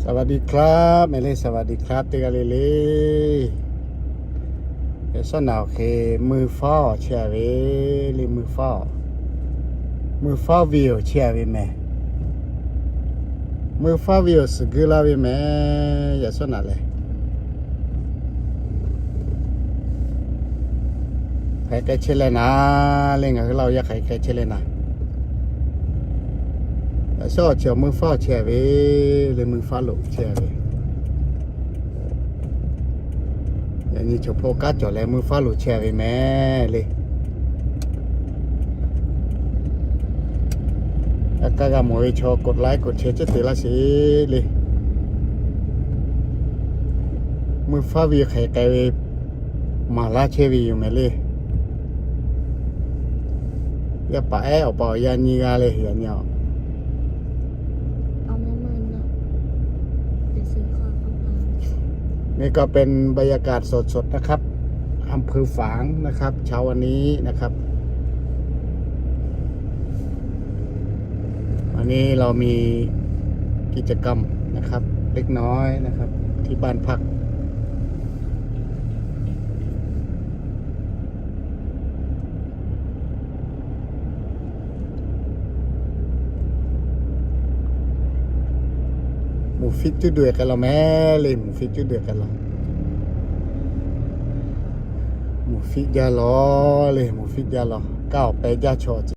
สวัสดีครับ mehˍ le, สวัสดีครับ teˇ g'aˇ le le. Yaꞈ shawˉ naꞈ awˬ hk'e mui faˉ awˬ chehˇ a ve le, mui faˉ awˬ, mui faˉ ve awˬ chehˇ a ve mehˍ. Mui faˉ ve awˬ suhˍ geu laˇ ve mehˍ, yaꞈ shawˉ naꞈ lehˬ. Hk'aˬ hk'e chehˇ leh naˍ le, ngaˬ hui Laˇ huˍ yaˇ hk'aˬ hk'e chehˇ leh naˍ. Yaꞈ shawˉ awˬ chi awˬ mui faˉ awˬ chehˇ a ve le, mui faˉ lo chehˇ a ve. Yaꞈ nyi chaw hpawˇ kanˉ cawˬ leh mui faˉ lo chehˇ a ve mehˍ le. Aꞈ kaˇ g'a mawˬ ve chaw กดไลค์ กดแชร์ ceˇ te laˇ sheˍ le. Mui faˉ ve hk'aˬ hk'e k'ai ve maˍ laˇ chehˇ ve yoˬ mehˍ le. Yaˇ paˍ ehˉ awˬ pa awˬ yaˇ nyiˇ g'aˇ le, yaꞈ nyi a. นี่ก็เป็นบรรยากาศสดๆนะครับ อำเภอฝางนะครับ เช้าวันนี้นะครับ วันนี้เรามีกิจกรรมนะครับ เล็กน้อยนะครับ ที่บ้านพัก Mvuhˇ fiˆ cuˇ duˬ k'ai law mehˍ le, mvuhˇ fiˆ cuˇ duˬ k'ai law. Mvuhˇ fiˆ jaˇ law le, mvuhˇ fiˆ jaˇ law. Kaˇ awˬ pehˍ jaˇ chaw ce.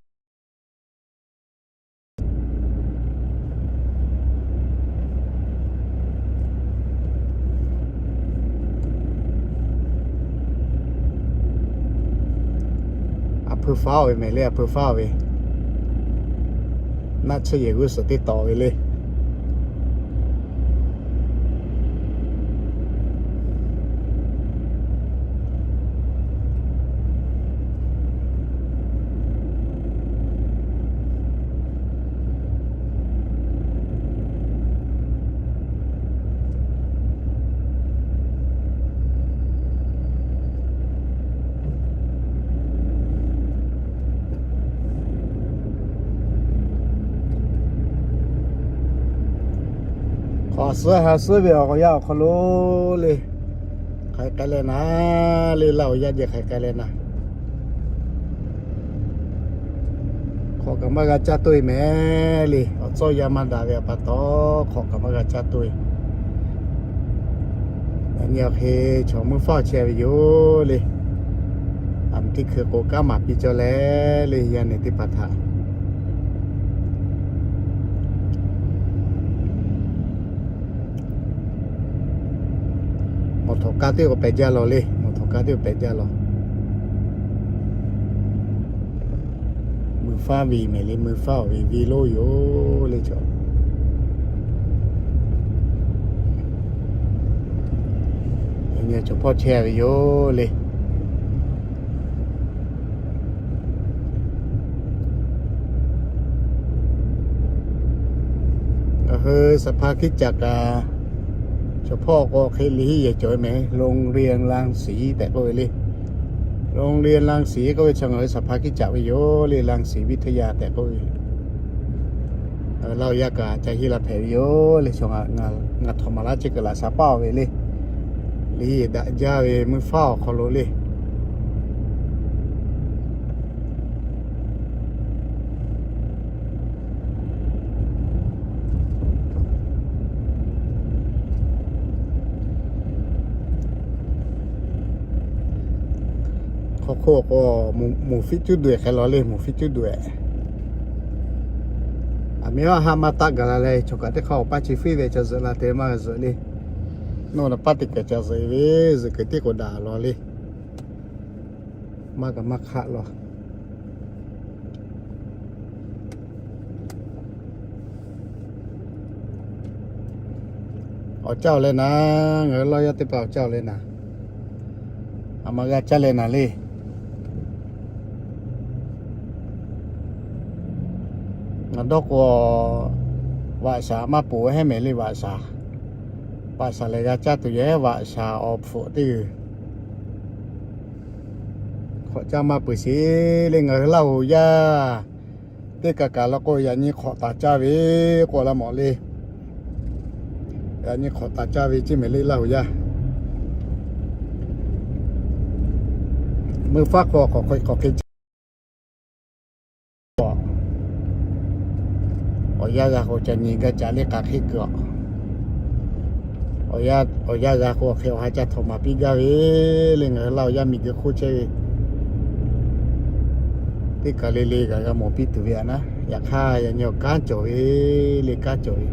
A hpui faˉ ve mehˍ le, a hpui faˉ ve. Naˆ tsuhˇ yehˬ g'uˇ suhˍ teˇ tawˍ ve le. Hk'awꞈ suhˉ ha suhˉ ve awˬ yaˇ awˬ hk'aw lo le, hk'aˬ hk'e k'ai leh naˍ le, Laˇ huˍ yaˇ jehˬ hk'aˬ hk'e k'ai leh naˍ. Hk'awꞈ kaꞈ maˇ g'a caˇ tuˬ e mehˍ le, awˬ tcuhˇ yaˇ maˇ daꞈ ve awˬ pa taw, hk'awꞈ kaꞈ maˇ g'a caˇ tuˬ e. Yaꞈ nyi awˬ hk'e chaw mui faˉ awˬ chehˇ ve yoˬ le. Aˬ miˍ teˇ hkui k'o kanˉ maˍ piˇ cawˇ leh le, yaˇ nehˬ teˇ hpaˍ htaꞈ. Mawˬ htawnˍ kaˇ teˇ k'o pehꞈ jaˇ law le, mawˬ htawnˍ kaˇ teˇ k'o pehꞈ jaˇ law. Mui faˉ ve mehˍ le, mui faˉ awˬ ve ve lonˉ yoˬ le chaw. Yaꞈ nyi chaw hpawˇ chehˇ ve yoˬ le. Ngaˬ hui สภาคริสตจักร kaꞈ, chaw hpawˇ k'o hk'e liꞈ hiˉ yehˬ cawˬ ve mehˍ, โรงเรียนรังสี tehꞈ k'oˆ ve le. โรงเรียนรังสี k'oˆ ve chaw ngaˬ hui สภาคริสตจักร ve yoˬ le, รังสีวิทยา tehꞈ k'oˆ ve. Laˇ huˍ yaˇ kaꞈ ca hiˉ la hpehꞈ ve yoˬ le, chaw ngaˬ htawnˍ maˍ laˇ chi kuiˬ laꞈ shaˍ paˇ ve le. Liꞈ hiˉ yehˬ daꞈ jaˇ ve mui faˉ awˬ hk'aw lo le. Hk'aw hk'oˆ k'o, mvuhˇ fiˆ cuˇ duˬ k'ai law le, mvuhˇ fiˆ cuˇ duˬ. Aˬ miˍ haˉ maˇ taˆ gaˬ la leh, chaw kaꞈ teˇ hk'aˇ awˬ paˇ chi fiˉ ve ca zuhꞈ la te maˇ g'a zuhꞈ le. Nawˬ naˍ paˇ teˇ kaˬ ca zuhꞈ ve, zuhꞈ kuiˬ teˇ k'o daꞈ law le. Maˇ kaꞈ maˇ hk'aˆ law. Awˬ caˇ awˬ leh naˍ, ngaˬ hui Laˇ huˍ yaˇ teˇ hpaˍ awˬ caˇ awˬ leh naˍ. A ma g'a caˇ leh naˍ le. Ngaˬ dawˇ k'o, vaꞈ shaˍ maˇ poˬ heˉ mehˍ le, vaꞈ shaˍ. Vaꞈ shaˍ lehˬ g'a caˇ tuˬ yoˬ heˉ, vaꞈ shaˍ awˬ hpfuhꞈ teˇ g'uiˬ. Hk'awꞈ caˇ maˇ peuˬ sheˍ le, ngaˬ hui Laˇ huˍ yaˇ teˇ kaˬ kaˬ la k'o, yaꞈ nyi hk'awꞈ taˍ caˇ ve k'o la mawˬ le. Yaꞈ nyi hk'awꞈ taˍ caˇ ve ceˇ mehˍ le Laˇ huˍ yaˇ. Meuˇ faˉ hk'aw k'awꞈ hk'e caˇ. Awˬ yanˇ g'a k'o ca nyi gaˇ caꞈ le k'aꞈ hk'e kuiˬ a. Awˬ yanˇ g'a k'o awˬ hk'e awˬ ha ca htawnˍ maˍ piˇ gaˇ ve le ngaˬ hui Laˇ huˍ yaˇ miˬ guiˬ hk'oˆ chehˇ ve teˇ kaˬ le le kaꞈ g'a mawˬ piˇ tuˬ ve a naˉ. Yaꞈ hk'aˇ yaꞈ nyi awˬ kanˉ cawˬ ve le kanˉ cawˬ ve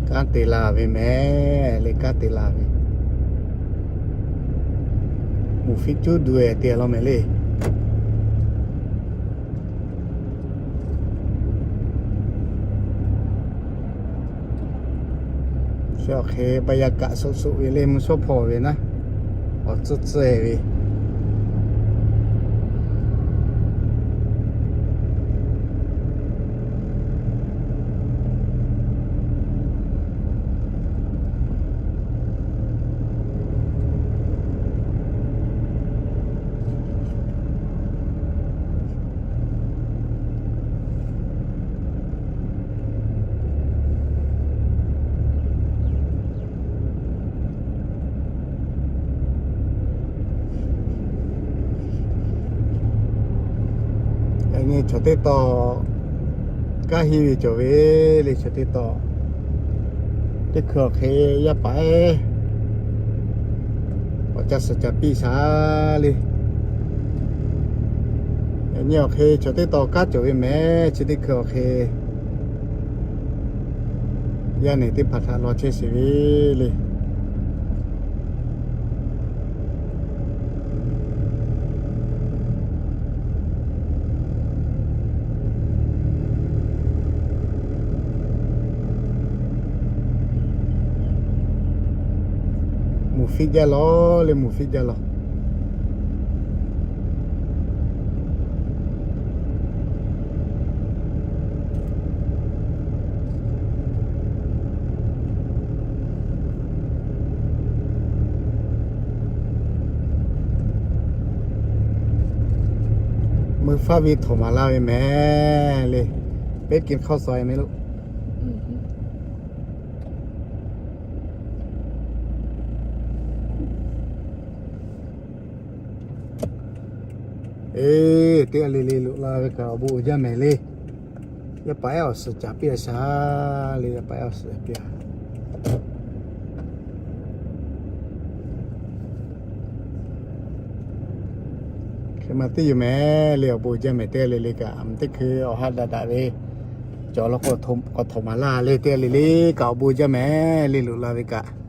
kanˉ te la ve mehˍ le kanˉ te la ve. Muˬ fiˉ cuˉ duˬ e te law mehˍ le. Chi awˬ hk'e ba yaˇ kaꞈ suˆ suˆ ve le mvuhˇ shawˉ hpawˇ ve naˉ, awˬ tcuhˇ tcuhˇ e ve. Yaꞈ nyi chaw teˇ tawn kanˉ henˇ ve cawˬ ve le chaw teˇ tawn. Teˇ hkui awˬ hk'e yaˇ paˍ ehˉ awˬ ca suhˍ ca piˇ shaˍ le. Yaꞈ nyi awˬ hk'e chaw teˇ tawn kanˉ cawˬ ve mehˍ chi teˇ hkui awˬ hk'e yaˇ nehˬ teˇ hpaˍ htaꞈ law chehˇ sheˍ ve le. Muˬ fiˉ jaˇ law le muˬ fiˉ jaˇ law. Meuˇ faˉ ve htawnˍ maˍ laˇ ve mehˍ le. Pehˉ kiˬ hk'aw suh e mehˍ lo. Eˬ, teˇ g'aˇ le le loꞈ la ve kaꞈ awˬ bon uiˍ jaˇ mehˍ le. Yaˇ paˍ ehˉ awˬ suhˍ caˍ piˇ a shaˍ le yaˇ paˍ ehˉ awˬ suhˍ caˍ piˇ a. Hk'e ma teˇ yoˬ mehˍ le awˬ bon uiˍ jaˇ mehˍ teˇ g'aˇ le le kaꞈ teˇ hkui awˬ ha daꞈ daꞈ ve cawˬ law k'o, k'awꞈ htawnˍ maˍ laˇ le teˇ g'aˇ le le kaꞈ awˬ bon uiˍ jaˇ mehˍ le loꞈ la ve kaꞈ.